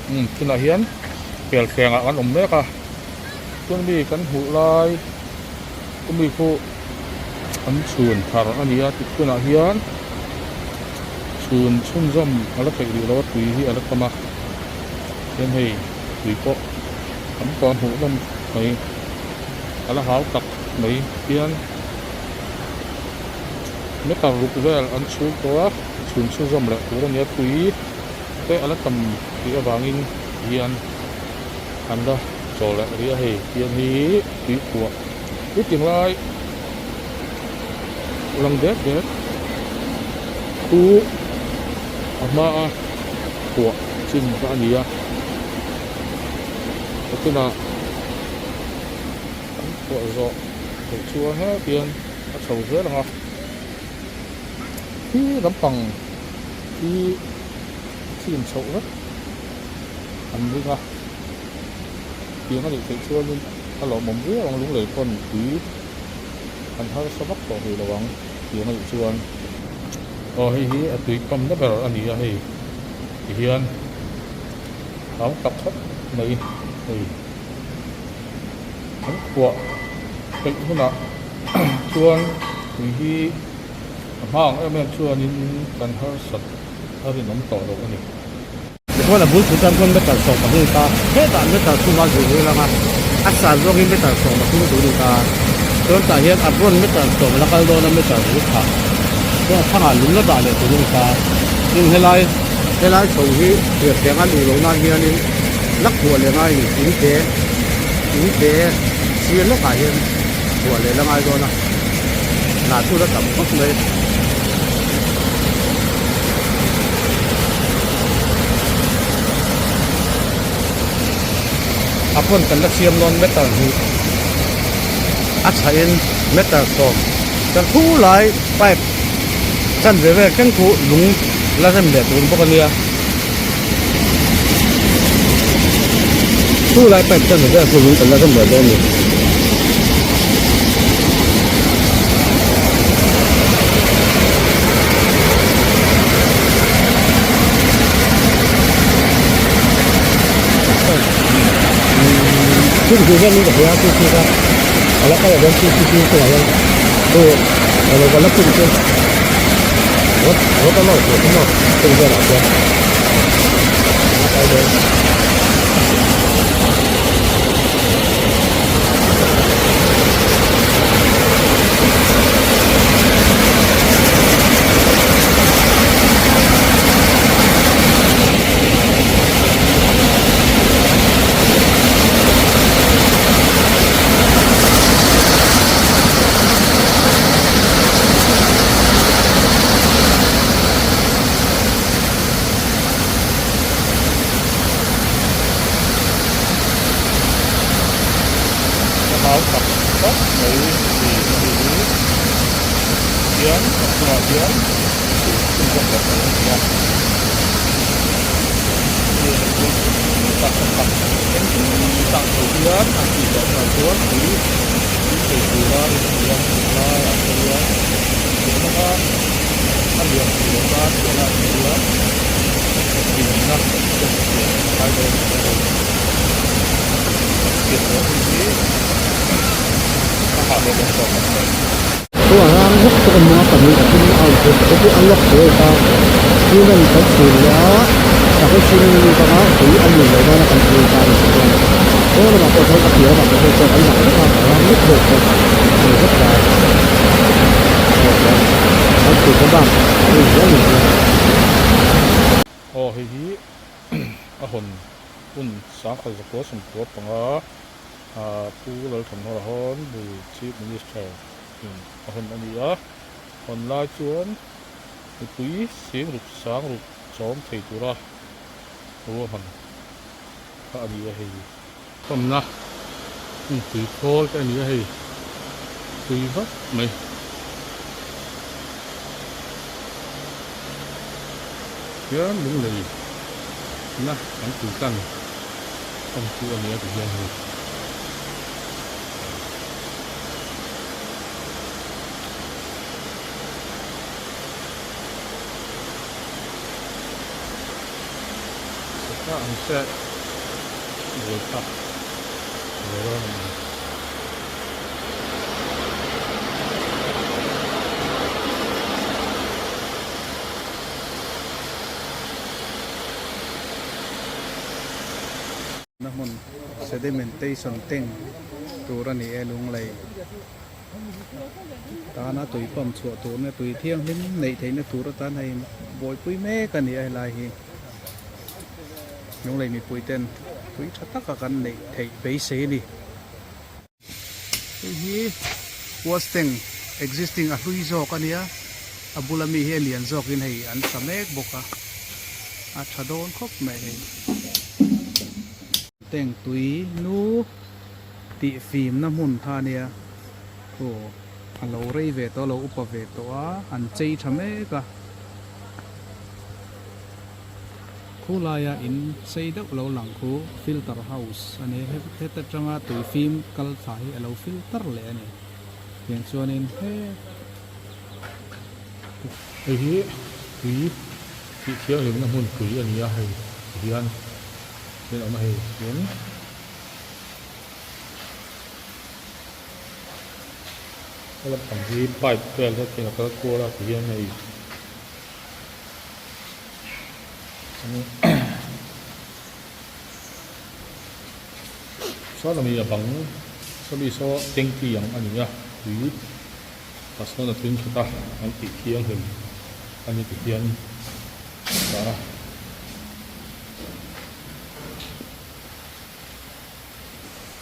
Umm tunah hian pelthleng ah kan awm mek a chuan mi kan hmuh lai chumi khu an chhun thar a ni a tih tunah hian chhun chhunzawm a la theih rih lo a tui hi a la tam a chuan hei tui pawh tam tawh a hmuh nawm mai a la hau tak mai hian meter ruk vel an chhung tawh a chhun chhunzawm leh tur a ni a tui. Te a la tam tih avangin hian an la chaw leh rih a hei tiang hi tuikhuah i tinglai lang dek dek chu a hma a khuah chin kha a ni a tunah an khuah zawh theih chuan hetiang a chho zel ang a khi lampang. Hi chhim chhoh vek an ring a, tiang a nih theih chuanin a lawmawm viau ang lunglei pawn tui an harsa vak tawh hrih lo ang tiang a nih chuan aw hei hi a tui pump na ber a ni a hei tihian hau tak khawp mai hei an khuah peih hunah chuan tui hi. A hma ang em em chuanin kan harsat a rinawm tawh lo a ni. Tichuan a bul thu tan chuan meter 15 ta, hetah meter thum a zui zel ang a, a san zawngin meter 13 tur a ni ta. Chuan tah hian a rawn meter sawm a la kal dawn a, meter ruk kha chuan a thangah lung la dah leh tur a ni ta. Tin helai helai chho hi thirthleng a luh loh nan hianin la khuah leh ngai a ni, in te in te sir lawkah hian khuah leh la ngai dawn a. Hnah chu la tam khawp mai. A pawn kan la siam dawn meter hnih a chhahin meter 10 kan thu lai pipe chan ve vel thleng chu lung la rem leh tur bawk a nia. Thu lai pipe chan ve vel chu lung kan la rem leh dawn a ni. Chung chu hian in ka hria chu chu kha a la kal ah hian chu chu chu chungah hian chu alo ka la pum chu rod rod a lawr tur chu maw chung velah chuan a la kal dawn. A hau tak tak mai ni a nih hi hian a chungah hian chhun chhunzawm loh tur a ni a tak tak engtin tak lo hian an tih zawh hunah chuan tui tui thei tura rin a ni a tunlaiah te hian tun anga a lian tih loh nan piahah te hian dinna te siam a ngai dawn a ni. Pian zawh hun hi a hahhlelh awm tawh khawp mai. Chungah hian hlawk tak a hmu a pahnih a thum a awm thei pakhat hi a lock tur a ni ta cement kan chhun leh a sakhi cement a lut anga tui a lun loh nana kan chhun ta a ni chuan pawn lamah pawh chuan a piah lamah pawh chuan an lang vek a a ram vek bawk bawk a ni vek ta aw chuan an chhun te bak a rin zel ni chuan. Aw hei hi a hawn hun sangkhat zakua sawmkua panga Pu Lalthanhawla hawn bul Chief Minister in a hawn a ni a, hawn lai chuan mipui sing ruk sang ruk chawm thei tura ruahman kha a ni a hei. Khawmna hmun tui khawl te a ni a hei tui vak mai. Hian lunglei na an tui tlang awm chu a ni a ti hian hei. A an se bul kha ve dawn a ni. Na hmun sedimentation tank tur a ni e lunglei tana tui pump chhuah turna tui thianghlim neih theihna tur atan hei buaipui mek a ni a helai hi lunglei mipui ten tui tha taka kan neih theih beisei a ni. Hei hi wash tank existing a hlui zawk a nia a bula mi hi a lian zawkin hei an sa mek bawk a a tha dawn khawp mai hei. Tank tui nu tih fimna hmun kha a nia aw a lo rei ve tawh a lo upa ve tawh a an chei tha mek a. Khu laia in sei deuh lo lang khu filter house a ni a, heta tanga tui fim kal thla hi a lo filter leh a ni. Tiang chuanin he. Hei hi tui tih thianghlimna hmunpui a ni a, hei tihian thil a awm a hei tin. He lampang hi pipe vel hetih a kal kual a tihian hei. Sawn ami a bang sawmi saw tanky ang a ni a tui tah sawn a tling khat a an tih thianghlim a ni ti hian a dah a.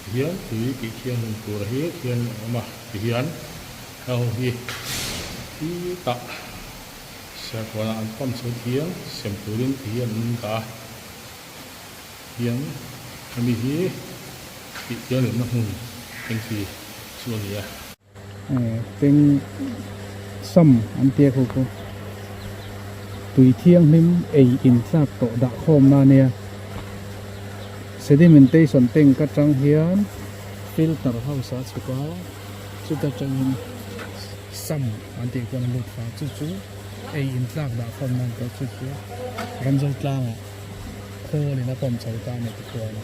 Tihian tui tih thianghlim tur hi thian a awm a tihian heng ho hi tah. Serkawnah an pump chho thiam sem turin ti hi an dah a, hian hemi hi tih thianghlimna hmun engti chu a ni a. Peng sam an tia khu khu tui thianghlim ei in tlak tawh dah khawmna a nia sedimentation tank atang hian filter house ah chhuk a chuta tangin sam an tih khuan a lut fang chu chu ei in tlak dah khawm nan pawh chu chu ramzo tlangah khawl in a pawm chho ta a ni tikhuan.